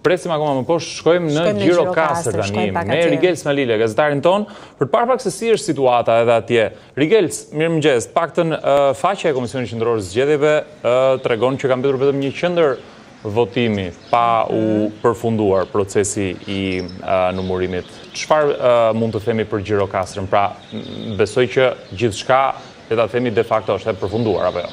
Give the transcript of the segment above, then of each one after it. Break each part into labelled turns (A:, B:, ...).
A: Presim akoma më poshtë, shkojmë në Gjirokastër tani, me Rigels Malile, gazetarin tonë, për të parë pak se si është situata edhe atje. Rigels, mirëmëngjes, të paktën faqja e Komisionit Qendror të Zgjedhjeve tregon që ka mbetur vetëm një qendër votimi pa u mhm. përfunduar procesi i numurimit. Çfarë mund të themi për Gjirokastrën? Pra, besoj që gjithçka Le ta themi de facto është e përfunduar apo jo?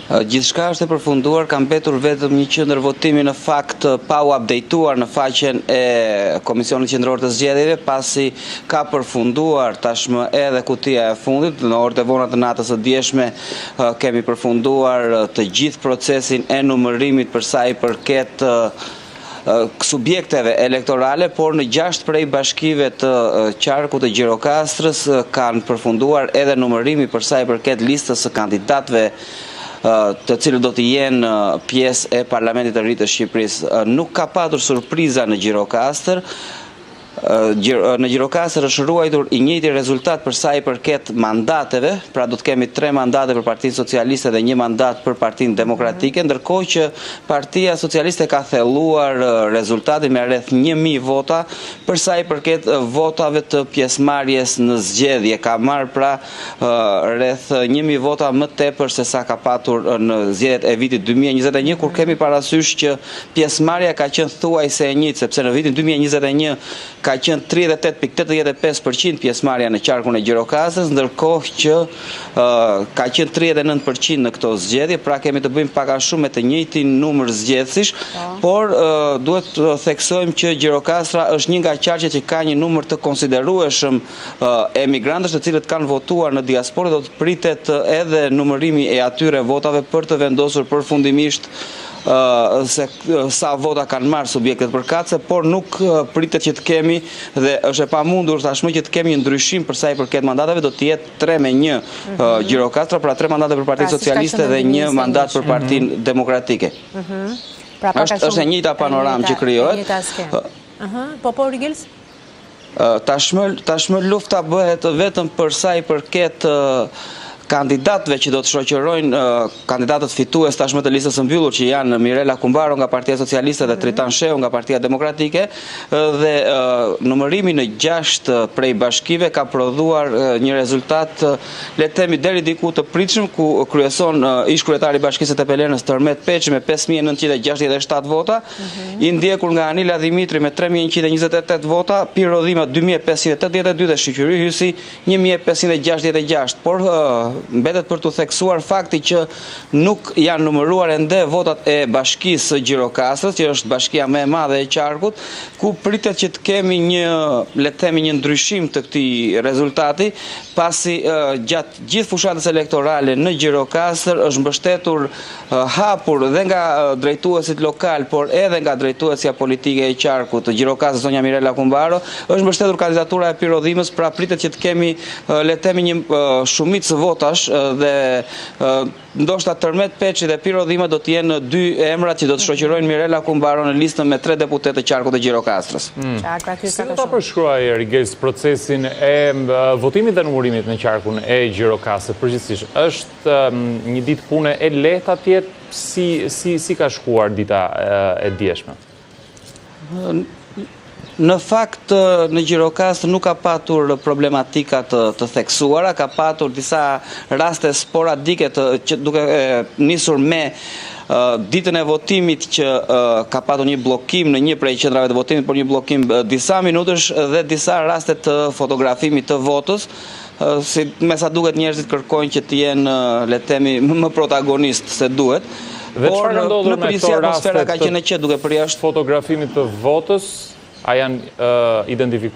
B: Gjithçka është e përfunduar, ka mbetur vetëm një qendër votimi në fakt pa u updateuar në faqen e Komisionit Qendror të Zgjedhjeve, pasi ka përfunduar tashmë edhe kutia e fundit, në orët e vona të natës së djeshme kemi përfunduar të gjithë procesin e numërimit për sa i përket subjekteve elektorale, por në 6 prej bashkive të qarkut të Gjirokastrës kanë përfunduar edhe numërimi për sa i përket listës së kandidatëve të cilët do të jenë pjesë e Parlamentit të ri të Shqipërisë. Nuk ka patur surpriza në Gjirokastër, Në Gjirokastër është ruajtur i njëjti rezultat për sa i përket mandateve, pra do të kemi 3 mandate për Partinë Socialiste dhe një mandat për Partinë Demokratike, ndërkohë që Partia Socialiste ka thelluar rezultatin me rreth 1000 vota për sa i përket votave të pjesëmarrjes në zgjedhje. Ka marrë pra rreth 1000 vota më tepër se sa ka patur në zgjedhjet e vitit 2021, kur kemi parasysh që Pjesëmarrja ka qenë thuajse e njëjtë, sepse në vitin 2021 ka qenë 38.85% pjesëmarrja në qarkun e Gjirokastrës, ndërkohë që ka qenë 39% në këto zgjedhje, pra kemi të bëjmë pak a shumë me të njëjtin numër zgjedhësish, po. por duhet të theksojmë që Gjirokastra është një nga qarqet që ka një numër të konsiderueshëm emigrantësh të cilët kanë votuar në diasporë, do të pritet edhe numërimi i atyre votave për të vendosur përfundimisht se sa vota kanë marrë subjektet përkatëse, por nuk pritet që të kemi dhe është e pamundur tashmë që të kemi një ndryshim për sa i përket mandateve, do të jetë 3 me 1 mhm. Gjirokastra, pra 3 mandate për Partinë pra, Socialiste dhe një mandat për Partinë mhm. Demokratike.
C: Mhm. Pra,
B: është është e njëjta panoramë që krijohet.
C: Po po Rigels?
B: Tashmë tashmë lufta bëhet vetëm për sa i përket kandidatëve që do të shoqërojnë kandidatët fitues tashmë të listës së mbyllur që janë Mirela Kumbaro nga Partia Socialiste dhe Tritan Shehu nga Partia Demokratike dhe numërimi në 6 prej bashkive ka prodhuar një rezultat le të themi deri diku të pritshëm ku kryeson ish kryetari i Bashkisë së Tepelenës Tërmet Peçi me 5967 vota I ndjekur nga Anila Dhimitri me 3128 vota, Pirro Dhima 2582 dhe Shyqyri Hysi 1566. Por mbetet për t'u theksuar fakti që nuk janë numëruar ende votat e bashkisë së Gjirokastrës, që është bashkia më e madhe e qarkut, ku pritet që të kemi një, le të themi një ndryshim të këtij rezultati, pasi gjatë gjithë fushatës elektorale në Gjirokastër është mbështetur hapur dhe nga drejtuesit lokalë, por edhe nga drejtuesja politike e qarkut të Gjirokastrës, zonja Mirela Kumbaro, është mbështetur kandidatura e Piro Dhimës, pra pritet që të kemi, le të themi një shumicë votash dhe ndoshta Tërmet Peçi dhe Piro Dhima do të jenë dy emrat që do të shoqërojnë Mirela Kumbaro në listën me tre deputetë të qarkut të Gjirokastrës.
A: Hmm. Si do ta përshkruaje Rigels procesin e votimit dhe numurimit në qarkun e Gjirokastrës përgjithësisht? Është një ditë pune e lehtë atje, si, si, si ka shkuar dita e djeshme?
B: Në fakt, në Gjirokastër nuk ka patur problematika të, të theksuara, ka patur disa raste sporadike të, që duke e, nisur me ditën e votimit që ka patur një bllokim në një prej qendrave të votimit, por një bllokim disa minutësh dhe disa raste të fotografimit të votës, Si me sa duket njerëzit kërkojnë që të jenë, le të themi, më protagonistë se duhet.
A: Dhe çfarë ka ndodhur me këto raste
B: ka qenë e qetë duke
A: përjashtuar fotografimit të votës, a janë identifikuar?